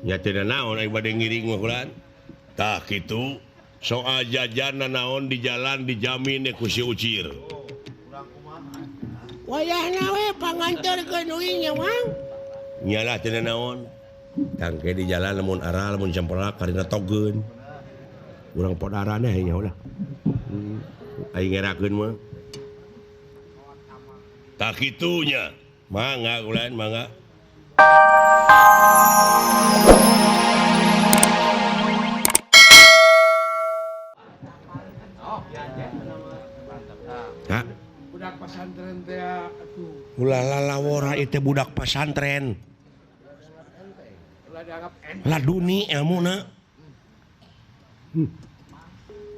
Nya teu naon ai bade ngiring mah kulan. Tah kitu soal jajan naon di jalan dijamin ku si Ucir. Wayahna we panganterkeun uing nya Mang. Nyalah teu naon. Tangke di jalan lamun aral lamun cempelak karina togeun. Urang podarana nya ulah. Aing ngerakeun mah. Tah kitu nya. Mangga kulan mangga. Hah? Budak pasantren teh atuh. Ulah lalawora ieu teh budak pasantren. Laduni ilmuna.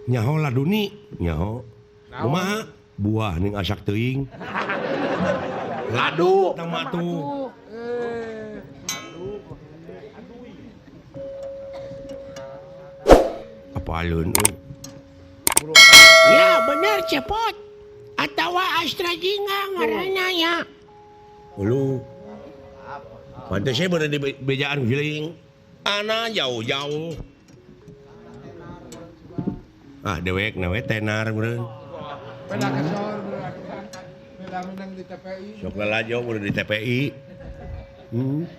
Nyaho laduni, nyaho. Kumaha? Buah ning asak teuing. Ladu tama tuh. Apalun euy. Ya bener cepot. Atawa Astra Jingga ngaranna nya. Ulu. Pantes saya berada di bejaan giling. Ana jauh-jauh. Ah dewek na we tenar meureun. Beda kesor beda menang di TPI. Sok lalajo meureun di TPI.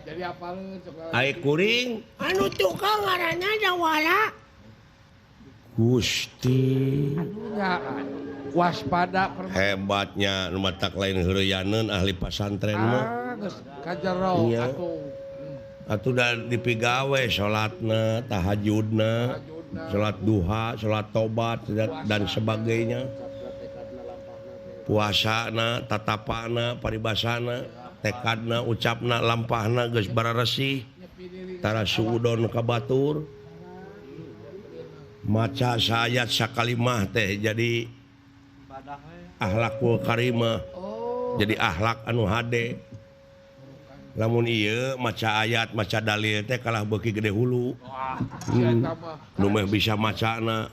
Jadi apaleun sok lalajo. Ai kuring anu tukang ngaranna Dawala. Gusti. Aduh waspada hebatnya nu matak lain heureyaneun ahli pasantren mah. Ah geus kajero atuh. Atuh da dipigawe salatna, tahajudna, salat duha, salat tobat dan sebagainya. Puasana, tatapana, paribasana, tekadna, ucapna, lampahna geus bararesih. Tara suudon ka batur. Maca saayat sakalimah teh jadi akhlakul karimah. Jadi akhlak anu hade. Lamun ieu maca ayat, maca dalil teh kalah beuki gede hulu. Nu meh bisa macana.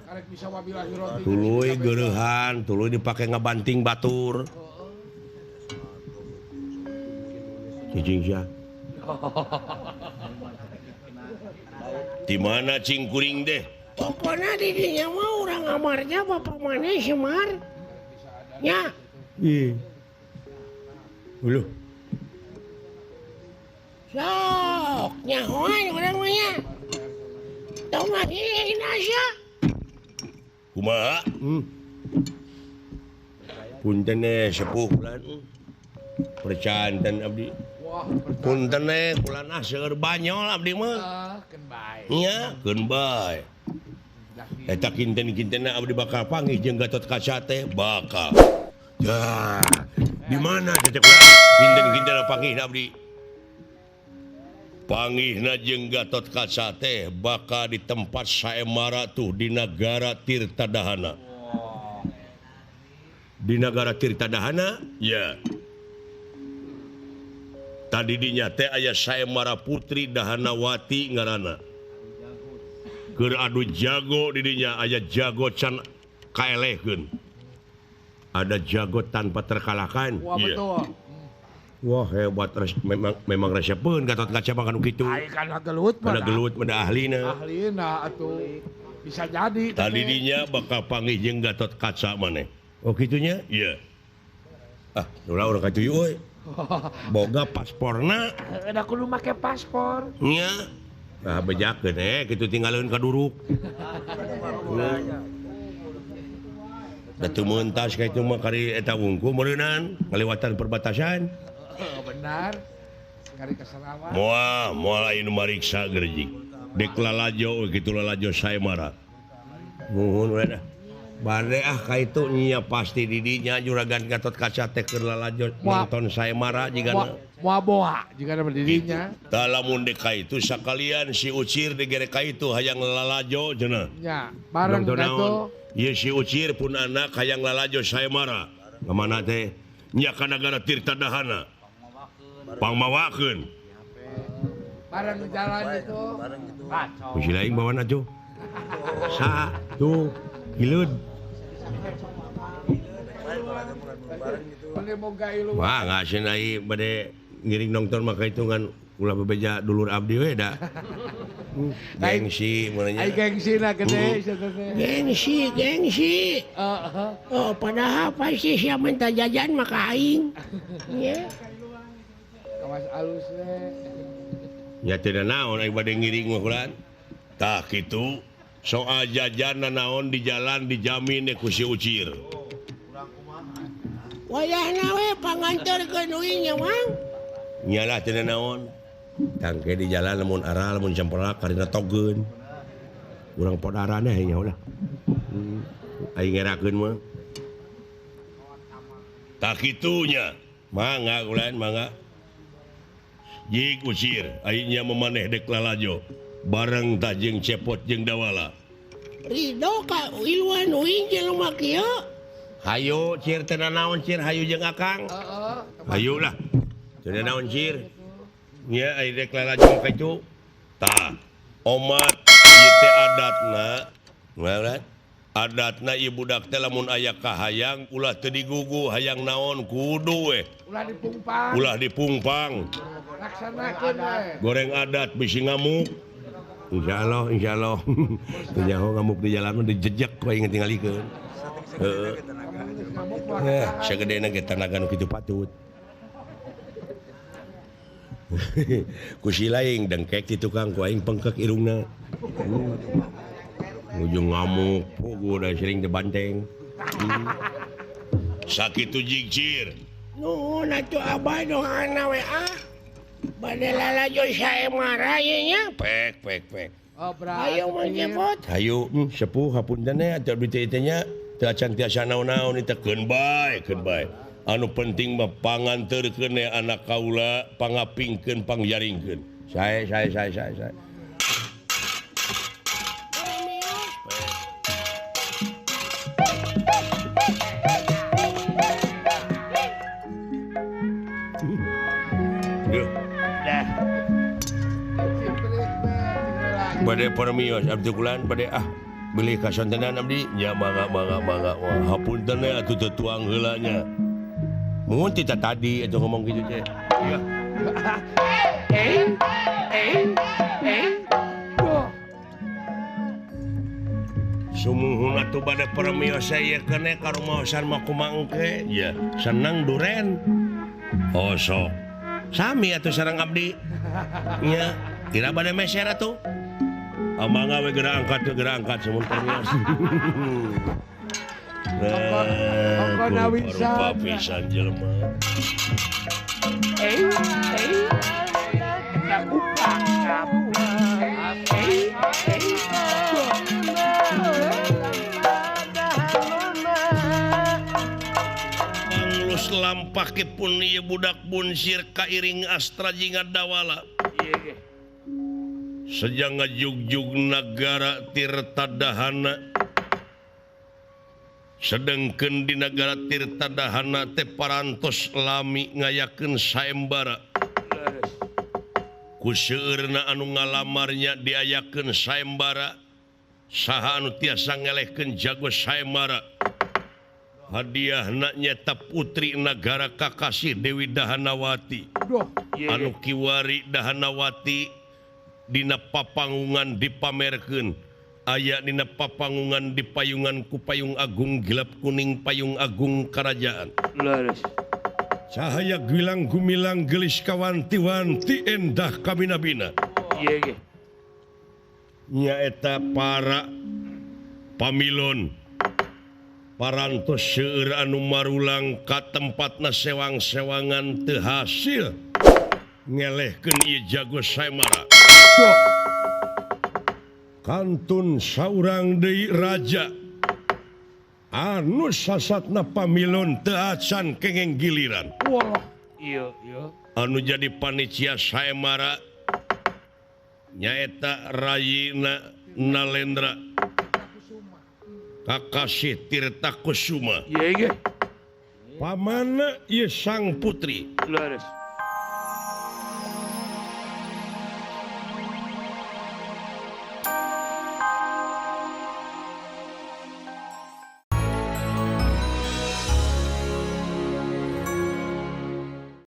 Tuluy geureuhan, tuluy dipake ngabanting batur. Cicing sia. Di mana cing kuring deh? Pokona di dinya mah urang amarnya bapak maneh Semar. Nya. Ih. Uluh. Sok nyahoan urang mah nya. Tong ngahina sia. Kumaha? Punten sepuh bulan. Percanten abdi. Punten kulan ah seueur banyol abdi mah. Keun bae. Nya, keun bae. Eta kinten-kintenna abdi bakal panggih jeung Gatot Kaca teh bakal. Dah, di mana teh kulan? Kinten-kintenna panggih abdi. Panggihna jeung Gatot Kaca teh bakal di tempat saemara tuh di nagara Tirta Dahana. Di nagara Tirta Dahana? Ya. Tadi dinya teh aya Saemara Putri Dahanawati ngaranna. Keur adu jago di dinya aya jago can kaelehkeun. Ada jago tanpa terkalahkan. Wah, yeah. Betul. Wah hebat, memang resepeun Gatot Kaca mah kanu kitu. Ai kana gelut mah. Kana gelut mah ahlina. Ahlina atuh. Bisa jadi. Tadi dinya bakal panggih jeung Gatot Kaca maneh. Oh kitunya? Iya. Ah, ulah urang ka cuy euy. Boga pasporna. Da kudu make paspor. Nya. Nah bejakeun kitu tinggaleun ka duruk. Da teu meuntas ka itu mah kari eta wungku meureunan ngaliwatan perbatasan. Benar. Kari ka Sarawak. Moal, moal aya nu mariksa gerjing. Dek lalajo kitu lalajo saemara. Nuhun we dah. Bade ah ka itu nya pasti di dinya juragan Gatot Kaca teh keur lalajo nonton saemara jigana. Moal boa jigana berdirinya. Tah lamun dek ka itu sakalian si Ucir digere ka itu hayang lalajo cenah. Nya, bareng ka Ieu si Ucir pun anak hayang lalajo saemara. Ka mana teh? Nya ka nagara Tirta Dahana. Pangmawakeun. Bareng jalan itu. Ku si lain bawana tuh. Sa tuh gileud. Wah, ngaseun ai bade ngiring nonton mah ka itu ngan ulah bebeja dulur abdi we da. Gengsi mulanya. Ai gengsina gede sia teh. Gengsi, gengsi. Heeh. Oh, padahal pasti sia minta jajan maka aing. Nya. Kawas alus we. Nya teu naon ai bade ngiring mah kulan. Tah kitu soal jajan naon di jalan dijamin ku si Ucir. Wayahna we panganterkeun uing nya Mang. Nyalah teu naon. Tangke di jalan lamun aral lamun cempelak karena togeun. Urang podarana nya ulah. Aing ngerakeun mah. Tah kitu nya. Mangga kulan mangga. Jig Ucir aing nya memaneh dek lalajo. Bareng tah jeung Cepot jeung Dawala. Ridho ka iluan uing jelema kieu. Hayu Cir teu naon Cir hayu jeung Akang. Heeh. Hayu lah. Teu naon Cir. Nya ai rek lalajo ka kitu. Tah, omat ieu teh adatna. Ngaran? Adatna ieu budak teh lamun aya kahayang ulah teu digugu hayang naon kudu we. Ulah dipungpang. Ulah dipungpang. Laksanakeun we. Goreng adat bisi ngamuk. Insyaallah, insyaallah. Teu nyaho ngamuk di jalan mah dijejek ku aing tingalikeun. Heeh. Sagedena ge tanaga nu kitu patut. Ku si laing dengkek ti tukang ku aing pengkek irungna. Ujung ngamuk, pugu da sering dibanteng. Sakitu jig Cir. Nuhun atuh abah doana we ah. Bade lalajo saemara ye nya. Pek pek pek. Oh, ayo Mang Cepot. Hayu sepuh hapunten nya atuh abdi teh nya teu acan tiasa naon-naon teh keun bae keun bae. Anu penting mah panganterkeun anak kaula pangapingkeun pangjaringkeun. Sae sae sae sae sae. Bade permios abdi kulan bade ah beli kasontenan abdi nya mangga mangga mangga wah hapunten atuh teu tuang heula nya. Mun ti tadi atuh ngomong kitu teh. Iya. Sumuhun atuh bade permios ieu keneh ka rumaosan mah kumaha engke nya seneng duren. Oh sok. Sami atuh sareng abdi. Nya kira bade meser atuh. Mangga we geura angkat semun permios. Rupa pisan jelema. Anglus lampahipun ieu budak bunsir kairing astra jinga Dawala. Sejak ngajugjug nagara Tirtadahana. Sedengkeun di nagara Tirtadahana teh parantos lami ngayakeun saembara. Ku seueurna anu ngalamarnya diayakeun saembara. Saha anu tiasa ngelehkeun jago saembara. Hadiahna nyata putri nagara kakasih Dewi Dahanawati. Anu kiwari Dahanawati dina papanggungan dipamerkeun. Aya dina papanggungan di payungan ku payung agung gelap kuning payung agung kerajaan. Cahaya gilang gumilang gelis kawanti-wanti endah kabina-bina. Nyaeta para pamilon parantos seueur anu marulang ka tempatna sewang-sewangan teu hasil ngelehkeun ieu jago saemara. Kantun saurang deui raja anu sasatna pamilon teu acan kengeng giliran. Wah, iya iya. Anu jadi panitia saemara nyaeta Rayina Nalendra Kakasih Tirta Kusuma. Iya iya. Pamana ieu sang putri. Leres.